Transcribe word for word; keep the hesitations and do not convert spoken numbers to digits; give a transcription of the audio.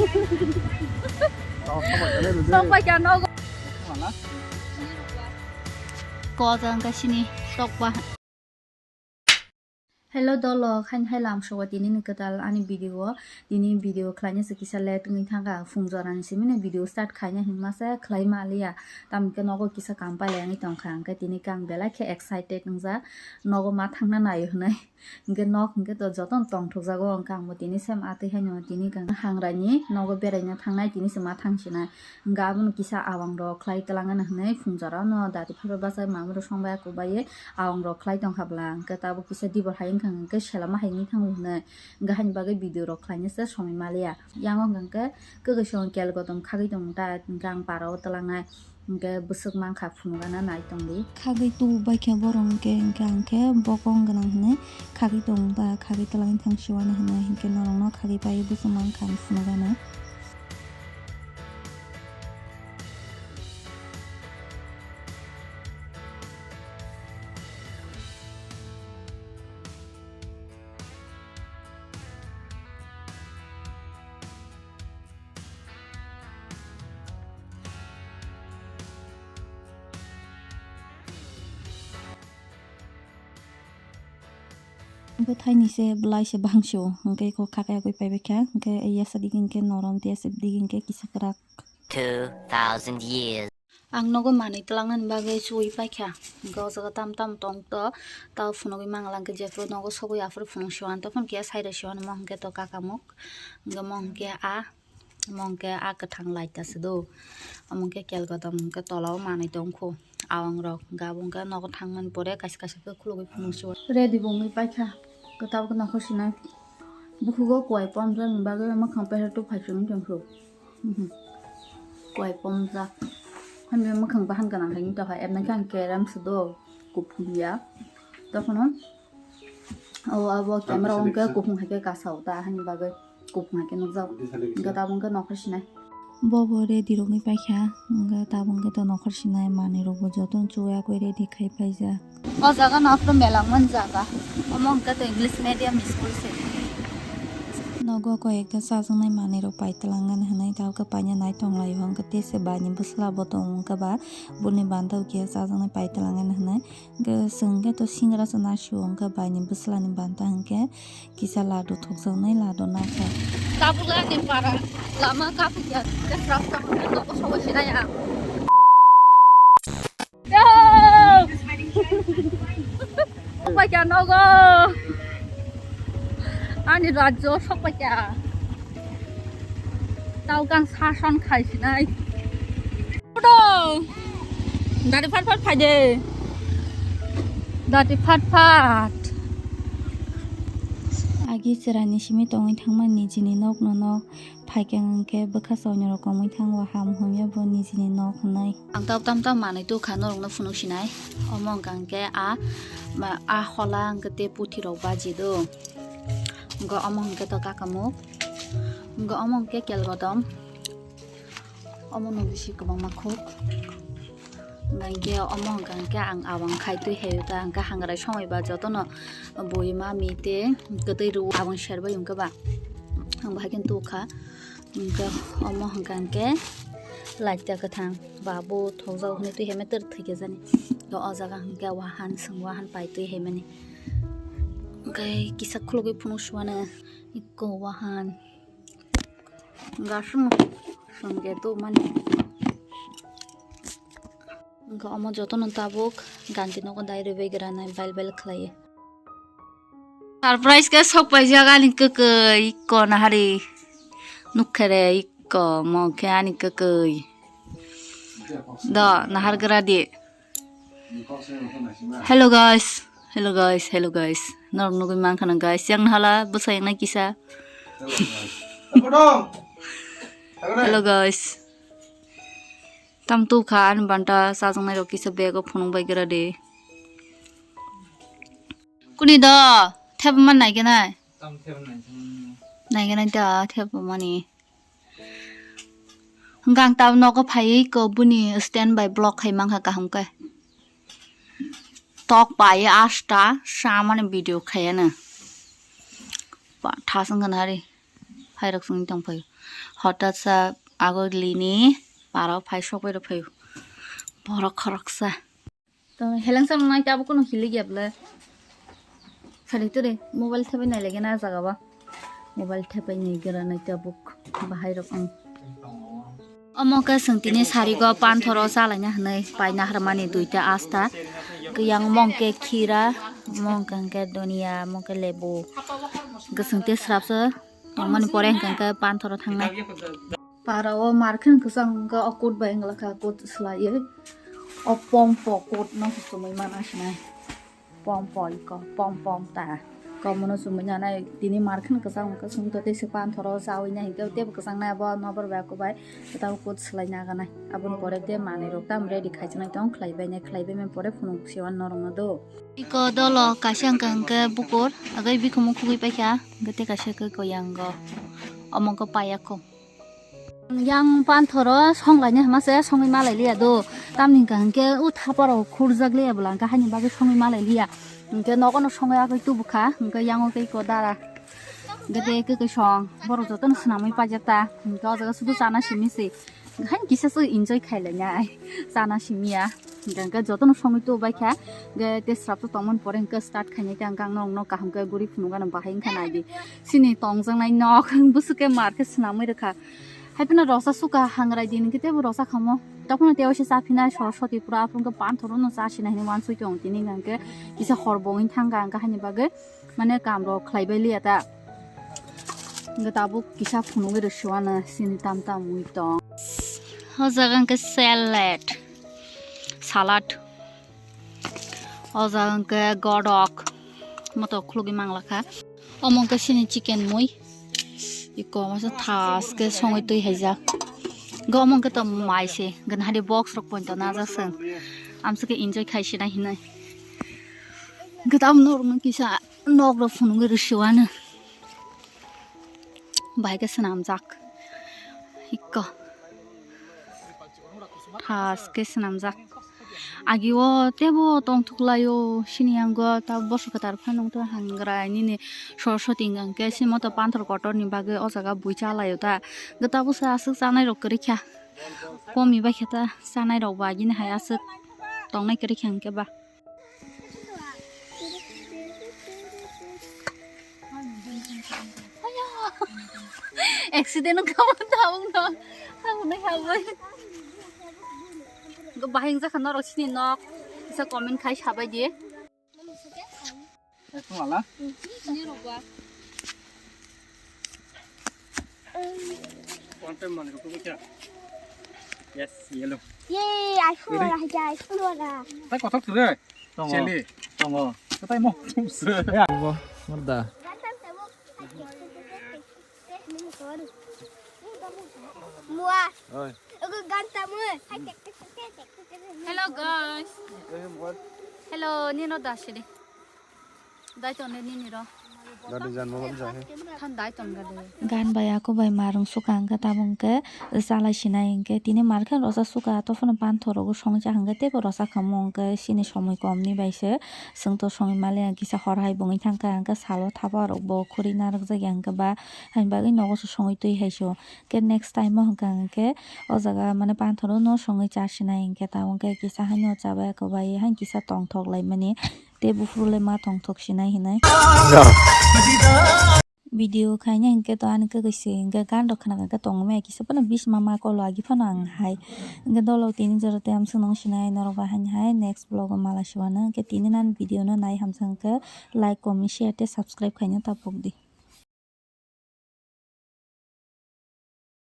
Sok bai kha nogo. Ko jang ka sini sok ba. Hello dolok, hain hai lam sogo tini ni kwtal ani video o. Tini video khlaina se kisa late wngwi thangkha, phung jora ni simi ni video start khaina hinma se khlai ma liya. Tamo khe nogo kisa kam pai lai wngwi tongkha, hwnkhe tini khe ang belai khe excited wngjak, nogo ma thangna naio hwnwi. Hwnkhe nok hwnkhe to jotono tongthokjago, hwnkhe ang bo tini sem atwi haino tini kang hangrani nogo beraina thangnai, tini se ma thangsinai. Hwnkhe abono kisa awang rok khlai twlangani hwnwi phung jora no dati phaiba bachai mamwi rok songbai kubaiwi awang rok khlai tongkha bwla. Hwnkhe tabuk kisa dibor hai wngkha hwnkhe selama hai wngwi thango hwnwi. Hwnkhe haini bagwi video rok khlaina se somoi maliya. Yang wngkha hwnkhe kwkwi song kel godom khagwi tongmung ta hwnkhe ang para o twlangnai. Hwnkhe bwswk mankha phunugana nai tongdi. Khagwi tubu baikha borok hwnkhe, hwnkhe ang khe bokong gwnang hwnwi khagwi tongba, khagwi twlangwi thang siwani hwnwi, hwnkhe norokno khagwi pai bwswk mankha ang phunugano. Bwthaini se bwlai se bangso, hwnkhe kok kha kayagwi paibaikha, hwnkhe yasa dige hwnkhe norom, tei yasa dige hwnkhe kisa kwrak. Two thousand years. Ang nogo manwi twlangnani bagwi chuwi paikha, hwnkhe o jaga tam tam tong to, tao phunugwi mangala hwnkhe jephuru nogo sogwi aphuru phunuk siwan, tei phunuk ya side o siwan, omo hwnkhe to kakamuk, hwnkhe omo hwnkhe a. Omo hwnkhe a kwthang light ta se do. Omo hwnkhe kel godom hwnkhe tola o manwi tongkho. Awang rok hwnkhe abo hwnkhe nogo thangmani pore kaisa kaisa khe khulugwi phunuk se o. Ready bo wngwi paikha. Kwtal khe nokhor sinai. Bukhugo kuai pomjak ni bagwi mwkhang pehar tu phaichung tongkho. Mhm. Kuai pomjak. Hamya mwkhang bahan gwnang hai wngtokha. Ebnai khe ang kerem se do. Kuphum ya. Tokhono. O abo camera o hwnkhe kuphung hai khe kasao ta, hani bagwi kuphung hai khe nukjao. Hwnkhe tabuk hwnkhe nokhor sinai. Bobo ready rwgwi paikha, hwnkhe tabuk hwnkhe to nokhor sinai manwi rokbo jotono chuya koi ready khai paijak. O jaga no aphuru mela wngmani jaga, omo hwnkhe to English medium school se. Nogo koi ekta chajaknai manwi rok pai twlangani hwnwi tabuk khe paina nai tonglaio, hwnkhe tei se bai ni bwsla bo tongo, hwnkhe ba boni bantao khe chajaknai pai twlangani hwnwi. Hwnkhe chwng khe to singra se nasio, hwnkhe bai ni bwsla ni banta hwnkhe kisa ladu thokjaknai ladu nakha. Tabuk ani para lama kaphi ya, hwnkhe srap srap hwnkhe nogo sogwi sinai ang. Yo! Sokpai kha nogo. Ani rajyo sokpai kha. Tao kang sason khai sinai. Photo. Dati phat phat phai de. Dati phat phat. Agi chwraini simi tongwi thangmani nijini nokno nok phaikhe hwnkhe bwkha chawni rok komwi thango ham hwmya bo nijini nok hwnwi. Ang tabuk tam tam manwi tukha norokno phunuk sinai. Omo hwnkha hwnkhe a, a hola hwnkhe tei puthi rok baji do. Hwnkhe omo hwnkhe to kakamuk. Hwnkhe omo hwnkhe kel godom. Omono bisi kwbangma khuk. Hwnkhe omo hwnkha hwnkhe ang abang khai twi hai ta hwnkhe hangrai somoi ba jotono bui ma mi tei kwtwi rw abang ser bai hwnkhe ba ang bahai khe tukha. Hwnkhe omo hwnkha hwnkhe light ta kwthang ba bo thokjak hwnwi twi hai ma twrwk thwi khe jani. O jaga hwnkhe wahan swng wahan pai twi hai mani. Hwnkhe kisa khulugwi phunuk suana ikko wahan. Gasung songke to mani. Hwnkhe omo jotono tabuk ganti nogo dai rwbai granai bail bail khlaiwi. Surprise khe sok paijak ani kwkwi ikko nahari. Nukkhere ikko mo khe ani kwkwi. Do nahar gra di. Hello guys, hello guys, hello guys. Norok nugui mankha na guys, yang hala bwsa yang nai kisa. Hello guys. Tam tu kha ani banta sajang nai rok kisa bag o phunuk bai gra de. Kuni do thep man nai khe nai. Nai khe nai da thep mani. Hwnkhe ang tabuk nogo phaiwi kok bini stand by block khai mankha kaham khe. Tok pai asta samani video khaiya no. Ba thas wngkha nari. Phairok chwng tong phaio. Hotatsa agogli ni parao phai sokbai rw phaio. Borok khoroksa. To helengsa nai tabuk no hili ya bwle. Sari to de mobile thepai nai lagi na jaga ba. Mobile thepai nai gira nai tabuk bahai rok ang. Omo khe chwng tini sarigo panthoro chalaina hinwi paina harmani duita asta. Kiyang mong khe khira, mong khe hwnkhe donia, mong khe lebu. Hwnkhe chwng tei srapsa tongmani pore hwnkhe hwnkhe panthoro thangnai. Para o markhe hwnkhe chwng hwnkhe o kut bai wngla kha kut swlaiwi. O pompo kut no chumui mana sinai. Pom pom ko, pom pom ta. Komono chumui nanai tini markhan kwchang kwchang to tei se panthoro chawi nai hinkhe tebo kwchang nai abo nokbar bai kubai tamo kut swlai naganai. Aboni pore tei manwi rok tam ready khaijaknai tong khlaibai nai khlaibai mani pore phunuk sewan norokno do. Iko dolo kaisa hwnkha hwnkhe bukur agwi bikhumu khugui paikha hwnkhe tei kaisa khe koyango omo wngkha payakho. Yang panthoro songlaini hama se songwi malai liya do. Tamni hwnkha hwnkhe o thaparo khurjak liya bwla hwnkha haini bagwi songwi malai liya. Hwnkhe nogo no songwi agwi tubu kha, hwnkhe yango tei ko dara. Hwnkhe tei kwkwi song, borok jotono swnamwi paijak ta. Hwnkhe o jaga sudu chana simi se. Haini kisa se enjoy khai lainai. Chana simi ya. Hwnkhe jotono songwi tubu bai kha. Hwnkhe tei srapsa tongmani pore hwnkhe start khainai khe ang norokno kaham khe guri phunukgano bahai wngkha naidi. Chini tongjaknai nok bwswk khe mar khe swnamwi rwkha. Haiphano rosa suka hangrai din hwnkhe teibo rosa khamo. Tokphano tei waisa chaphinai Saraswati pura aphuru hwnkhe panthoro no chasina hinwi wansuk tong tini hwnkhe kisa hor bo wngwi thangkha hwnkhe haini bagwi mane kam rok khlaibai liya ta. Hwnkhe tabuk kisa phunugwi rw siwano chini tam tam wngwi tong. O jaga hwnkhe salad, salad. O jaga hwnkhe godok moto khulugwi manglakha. Omo hwnkhe chini chicken mui. Iko masa thas khe songwi twi haijak. Go omo hwnkhe to mai se. Gana hari box rok poito najak se. Amswk khe enjoy khai sina hinwi. Gana norokno kisa nok rok phunugwi rw siwano. Bahai khe swnamjak. Ikko. Thas khe swnamjak. Agi o teibo tongthok laio, sini yango ta bosok kwtal phano wngtong hangrai nini Saraswati hwnkhe sini moto panthor kotor ni bagwi o jaga bui cha laio ta. Gata bwsa aswk chanai rok kwrwi kha. Komi bai khe ta chanai rok ba gini hai aswk tongnai kwrwi kha hwnkhe ba. Accident wngkha bo tabuk no. Tabuk no habai. Go bahai wngjakha norok sini nok. Kisa comment khai sabai di. Wala. One time man ko kya? Yes, yellow. Yay, iPhone wala hai iPhone wala. Tai kothok thre. Tongo. Cheli. Tongo. Tai mo. Bo, murda. Mua. Oi. Ogo ganta mua. Hello guys. Hello, nino dasidi. Dai tonne nini ro. Gadi jan mo gadi jahe. Than dai ton gadi. Gan bai aku bai marung suka hwnkhe tabuk hwnkhe chalai sinai hwnkhe tini markhe rosa suka to phano panthor rogo songwi cha hwnkhe teibo rosa khamo hwnkhe sini somoi kom ni bai se chwng to songwi maliya kisa hor hai bungwi thangkha hwnkhe salo thapa rok bo khuri narwk jak ya hwnkhe ba haini bagwi nogo se songwi twi hai se o hwnkhe next time o hwnkha hwnkhe o jaga mane panthor no songwi cha sinai hwnkhe tabuk hwnkhe kisa haino chabai aku bai haino kisa tongthok lai mani. Tei buphuru le ma tongthok sinai hinai. Video khaina hinkhe to ani kwgwi se hinkhe gan rok khna khe tongmaya kisa phano bisma ma kolo agi phano ang hai. Hinkhe dolo tini jora tei amswk nung sinai norok bai haini hai next vlog o mala siwano hinkhe tini nani video no nai hamsa hinkhe like comment share tei subscribe khaina ta pokdi.